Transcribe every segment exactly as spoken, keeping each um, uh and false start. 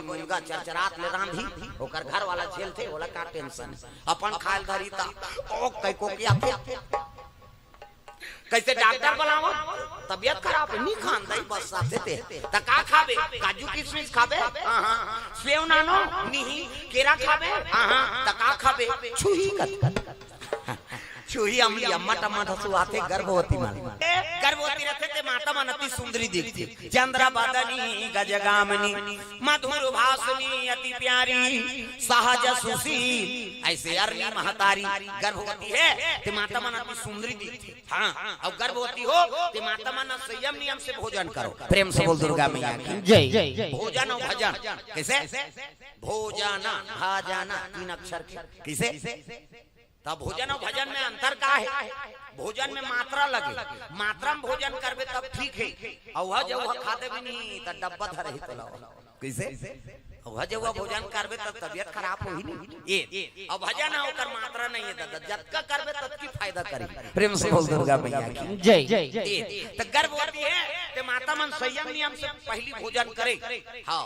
मुनगा चरचरात ले रांधी, ओकर घर वाला झेलथे, ओला का टेंशन हे? अपन खाए ल धरी त ओ कई कोकियाथे। कइसे डॉक्टर बलावंव? तबियत खराब हे, नी खान दई बस साथे ते। त का खाबे? काजू किशमिश खाबे? हाँ, हाँ। सेव नानो? नहीं। केरा खाबे? हाँ, हाँ। त का खाबे? छुही कत। छुही अमली अम्मट अम्मट हसुआथे गर्भवती मन। ए, गर्भवती रथे ते माता मन अति सुंदरी दिखथे। चंद्र बदनी गजगामिनी मधुर भाषिणी अति प्यारी सहज सुशील। अइसे अरनी महतारी गर्भवती हे ते माता मन अति सुंदरी दिखथे। हाँ, अउ गर्भवती हो ते माता मन संयम नियम से भोजन करो। प्रेम से बोल दुर्गा मैया की। जय। भोजन अउ भजन कइसे? भोजन, भाजन, तीन अक्षर के। कइसे? त भोजन अउ भजन में अंतर का हे? भोजन में मात्रा लगे, मात्रा में भोजन करबे तब ठीक हे। अउ ह जउहा खा देबे नहीं त डब्बा धरही तोला। कइसे? अउ ह जउहा भोजन करबे तब तबियत खराब होही नहीं। ए, अउ भजन हे ओकर मात्रा नहीं हे दादा, जतका करबे ततकी फायदा करही। प्रेम से बोल दुर्गा मैया की। जय। ए, त गर्भवती हे ते माता मन संयम नियम से पहिली भोजन करे। हाँ,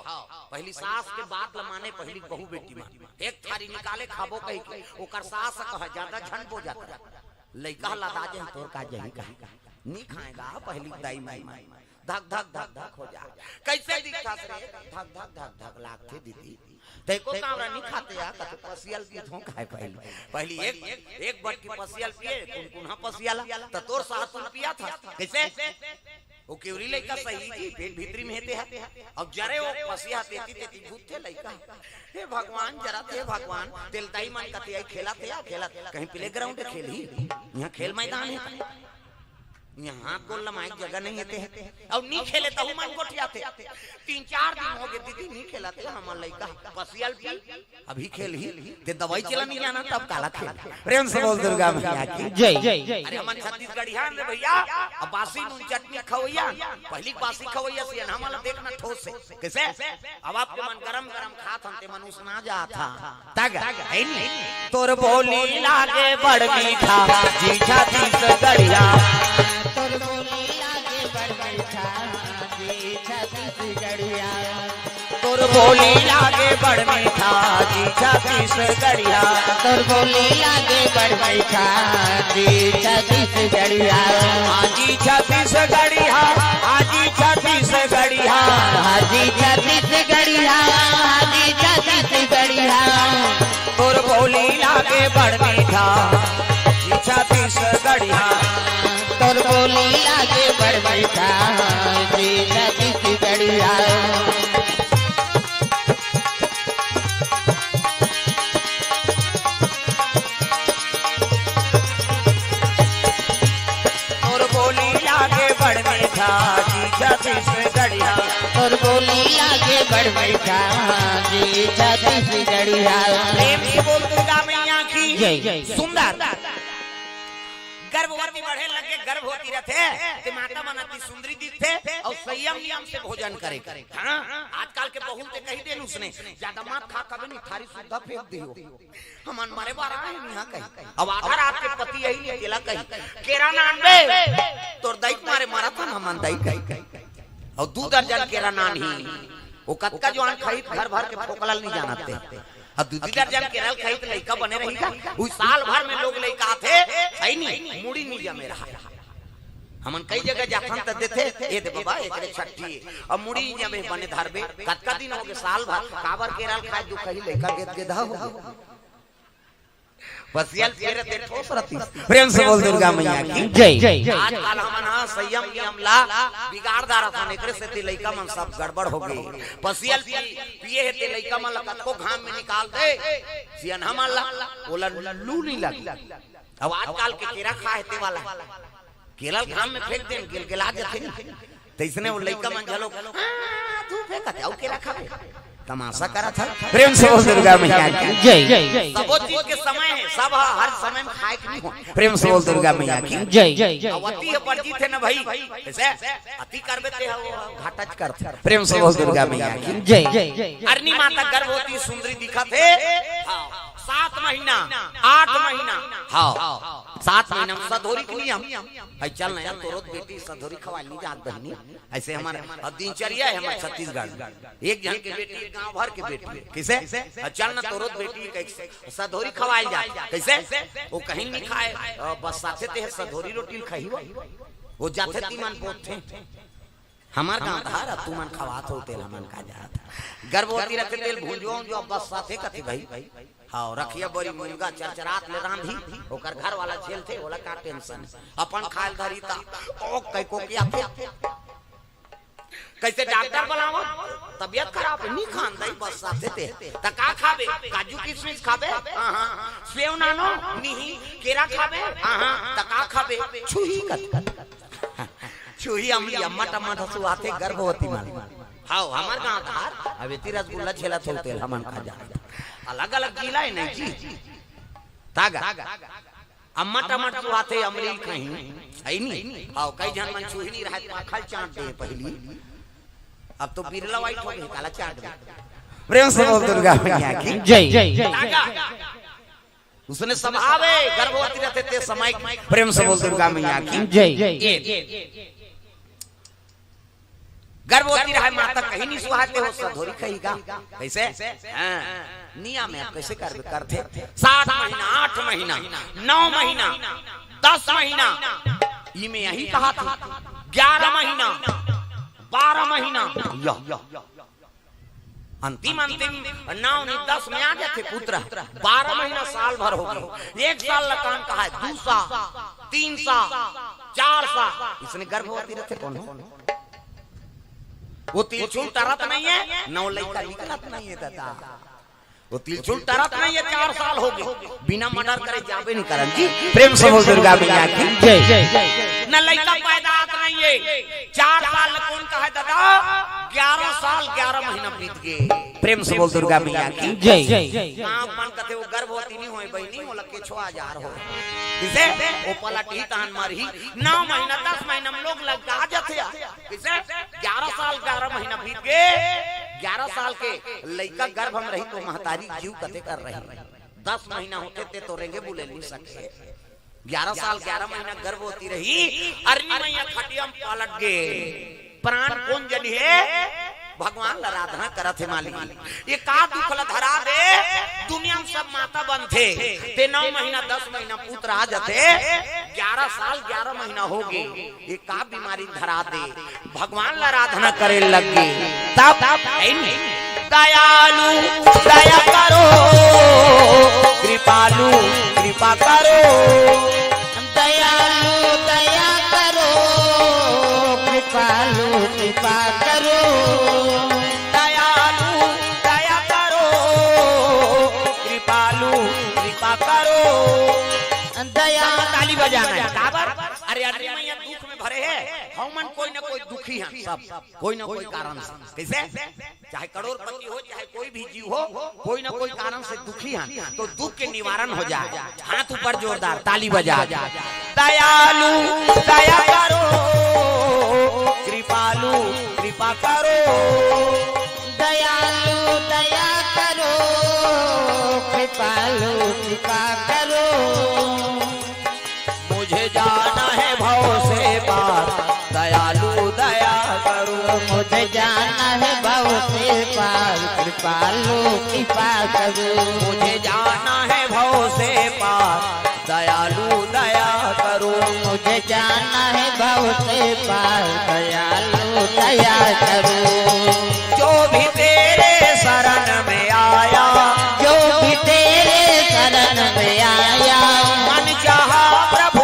पहिली सास के बात ल माने, पहिली बहू बेटी मन। एक थारी निकाले खाबो कहिके, ओकर सास ह कहा, "ज्यादा झन बो जात रहा।" लइका ह लदा जाही, तोर का जाही कहा, "नी खाएगा पहिली दाई माई।" धक धक धक धक हो जा। कइसे दिखथस रे? धक धक धक धक लागथे दीदी। तैं को कांवरा नी खाते या? कथे पसियल पीथों खाए पहिली। पहिली एक, एक बटकी पसियल पिए, कुनकुनहा पसियल, त तोर सास तू पियाथस। कइसे? ओ केवरी लइका सही जी, पेट भीतरी में हे ते ह। अब जरे ओ पसिया तेती तेती भूतथे लइका। हे भगवान, जरथे भगवान, तेल दाई मन कथे आई खेलथे या खेलत, कहीं प्लेग्राउंड खेलही, इहाँ खेल मैदान हे। इहाँ हाथ गोड़ लमाए के जगह नहीं हे ते ह। अउ नी खेले तहू मन गोठियाथे। तीन चार दिन होगे दीदी नी खेलत हे हमर लइका, पसियल पी अभी खेलही, ते दवाई चला नहीं जाना, तब काला खेल। प्रेम से बोल दुर्गा मैया की। जय। अरे हमन छत्तीसगढ़िया हन रे भइया, अब बासी नून चटनी खवइया, पहिली बासी खवइया सियनहा मन ला देखना ठोस हे। कइसे? अब आपके मन गरम गरम खात हन, ते मन उसना जात हा। तग, हे नी? तोर बोली लागे बड़ मीठा, जी छत्तीसगढ़िया। तोर बोली लागे बड़ मीठा, जी छत्तीसगढ़िया। तोर बोली लागे बड़ मीठा, जी छत्तीसगढ़िया। तोर बोली लागे बड़ मीठा, जी छत्तीसगढ़िया। हाँ जी छत्तीसगढ़िया, हाँ जी छत्तीसगढ़िया। हाँ जी छत्तीसगढ़िया, हाँ जी छत्तीसगढ़िया। तोर बोली लागे बड़ मीठा, जी छत्तीसगढ़िया। तोर बोली लागे बड़ मीठा, जी छत्तीसगढ़िया। तोर बोली लागे बड़ मीठा, जी छत्तीसगढ़िया। तोर बोली लागे बड़ मीठा, जी छत्तीसगढ़िया। प्रेम से बोल दुर्गा मैया की। जय। सुंदर। गर्भवती बढ़े लगे, गर्भवती रथे, ते माता मन अति सुंदरी दिखथे, अउ संयम नियम से भोजन करे। हाँ, आजकल के बहू ते कही देन उसने, "ज्यादा मत खा, कभी नहीं थारी सुद्धा फेंक दियो।" हमन मरे बर आए हन इहाँ कही। अब आधा रात के पति यही नहीं तेला कही, "केरा नान बे, तोर दई के मारे मरत हन हमन दई कही।" अउ दू दर्जन केरा नान ही, ओ कतका जुआन खाही, घर भर के फोकला ल नहीं जानत ते। अब दू दू दर्जन केरा ल खाही त लइका बने रही का? उही साल भर में लोग लइका आथे, हे नी, मुड़ी नहीं जमे रहा। हमन कई जगह जाथन त देथे, "ए दे बाबा, एकरे छट्ठी हे।" अब मुड़ी जमे बने धरबे, कतका दिन होगे साल भर, काबर केरा ल खाए दुखही लइका गेद गेदा हो। पसियल केरा दे ठोस रतिस। प्रेम से बोल दुर्गा मैया की। जय। आजकल हमन ह संयम नियम ला बिगाड़ डारत हन, एकरे सेती लइका मन सब गड़बड़ होगे। पसियल पी-, पिए हे ते लइका मन ला कतको घाम में निकाल दे, सियनहा मन ला, ओला लू नहीं लगे। अब आजकल के केरा खाए ते वाला, केरा ल घाम में फेंक देन, गिलगिला जथे नहीं। तइसने ओ लइका मन घलो, "आ, तू फेंकत, अउ केरा खाबे?" तमाशा करत हन। प्रेम से बोल दुर्गा मैया की। जय। सबो चीज के समय हे, सब ह हर समय में खाए के नहीं हो। प्रेम से बोल दुर्गा मैया की। जय। अवती हे पर जीत हे ना भाई। कइसे? अति करबे ते ह, वो घाटा च करथे। प्रेम से बोल दुर्गा मैया की। जय। अरनी माता गर्भवती सुंदरी दिखत हे। हाँ, सात महीना, आठ महीना। हाँ। सात महीना में सधोरी के नियम। भाई चल ना यार, तोरो बेटी सधोरी खवाए ल नइ जात बहिनी। अइसे हमर, अब दिनचर्या हे हमर छत्तीसगढ़ में। एक झन के बेटी, एक गांव भर के बेटी हे। कइसे? अब चल ना तोरो बेटी के सधोरी खवाए ल जात। कइसे? ओ कहीं नइ खाय, अ, बस्साथे ते सधोरी रोटी ल खाही वो। ओ जाथे तीमन बोथें। हमर गांव धार, अब तुमन खवात हो तेल हमन का जात। गर्भवती रथे तेल भूंजो, जो बस्साथे कथे भाई। हव, रखिया बरी मुनगा चरचरात ले रांधी, ओकर घर वाला झेलथे, ओला का tension। अपन खाय ल धरी त, ओ, कई कोकियाथे। कइसे डॉक्टर बलावत? तबियत खराब हे, नइ खान दई, बस्साथे ते। त का खाबे? काजू किशमिश खाबे? हाँ, हाँ। सेव नानो? निही। केरा खाबे? हाँ, हाँ। त का खाबे? छुही कथे। छुही अमली अम्मा टमाटर सुहाथे गर्भवती मन। हव, हमर गांव धार, अब एती रसगुल्ला झेलत हो तेल हमन का जात। अलग-अलग जिला हे नहीं जी। तागा। अम्मा टमाटर सुहाथे अमली कहीं, हे नी? हव, कई झन मन छुही नइ रहय, पाखल चांट दे पहिली। अब तो बिरला white हो गे, काला चांट दे। प्रेम से बोल दुर्गा मैया की। जय। तागा। उसने स्वभाव हे, गर्भवती रथे ते समय। प्रेम से बोल दुर्गा मैया की। जय। ये। गर्भवती रहय माता कहीं नइ सुहाथे हो, सधोरी खही गा। कइसे? हाँ। नियम हे, कइसे करबे, करथे? सात महीना, आठ महीना, नौ महीना, दस महीना, इमे यही कहाथे। ग्यारह महीना, बारह महीना, यह। अंतिम, अंतिम नौ नइ दस में आ जाथे पुत्र। बारह महीना साल भर हो गे। एक साल ल कौन कहाय, दू साल, तीन साल, चार साल। इसने गर्भवती रथे कौन हो? ओ तिलछुल टरत नइ हे, नौ लइका निकलत नइ हे दादा। ओ तिलछुल टरत नइ हे, चार साल हो गे, बिना murder करे जाबे नइ करन जी। प्रेम से बोल दुर्गा मैया की। जय। न लइका पैदा आत नइ हे, चार साल ल कौन कहाय दादा, ग्यारह साल ग्यारह महीना बीत गे। प्रेम से बोल दुर्गा मैया की। जय। आप मन कथे वो गर्भवती नइ होय बहिनी, ओला केछुआ जार हो। कइसे? ओ पलटही तहन मरही, नौ महीना, दस महीना में लोग लग जा जाथे। कइसे? ग्यारह साल, ग्यारह महीना बीत गे, ग्यारह साल के लइका गर्भ में रही त महतारी जीव कते कर रही। दस महीना होथे ते तो रेंगे बुले नइ सके। ग्यारह साल, ग्यारह महीना गर्भवती रही, अरनी मैया खटिया में पलट गे। प्राण कोन जनिहे? भगवान ल आराधना करत हे मालिक। ये का दुख ल धरा दे, दुनिया में सब माता बनथे, ते नौ महीना, दस महीना पुत्र आ जाथे, ग्यारह साल, ग्यारह महीना हो गे, ये का बीमारी धरा दे, भगवान ल आराधना करे लग गे। तब, तब, दयालु, दया करो, कृपालु, कृपा करो। दयालु, दया करो, कृपालु, कृपा करो। दयालु, दया करो, कृपालु, कृपा करो। दया ताली बजाना हे। काबर? अरे, अरे, मैया दुख में भरे हे, हमन कोई न कोई दुखी हन सब, कोई न कोई कारण से। कइसे? चाहे करोड़पति हो, चाहे कोई भी जीव हो, कोई न कोई कारण से दुखी हन, तो दुख के निवारण हो जाय। हाथ ऊपर जोरदार, ताली बजा। दयालु, दया करो, कृपालु, कृपा करो। दयालु, दया करो, कृपालु, कृपा करो। मुझे जाना है भव से पार, दयालु दया करो। मुझे जाना है भव से पार, कृपालु कृपा करो। मुझे जाना है भव से पार, दयालु दया करो। मुझे जाना है भव से पार, दयालु दया करो। जो भी तेरे शरण में आया, जो भी तेरे शरण में आया, मन चाहा प्रभु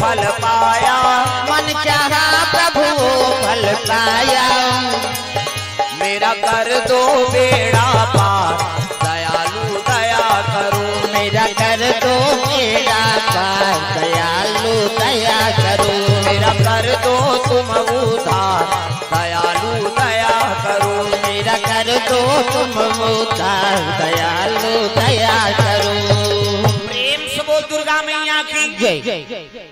फल पाया। मन चाहा प्रभु फल पाया। मेरा कर दो बेड़ा पार, दयालु दया करो। मेरा कर दो बेड़ा पार, दयालु दया करो। मेरा कर दो तुम उद्धार, दयालु दया करो। मेरा कर दो तुम उद्धार, दयालु दया करो। प्रेम से बोल दुर्गा मैया की जय।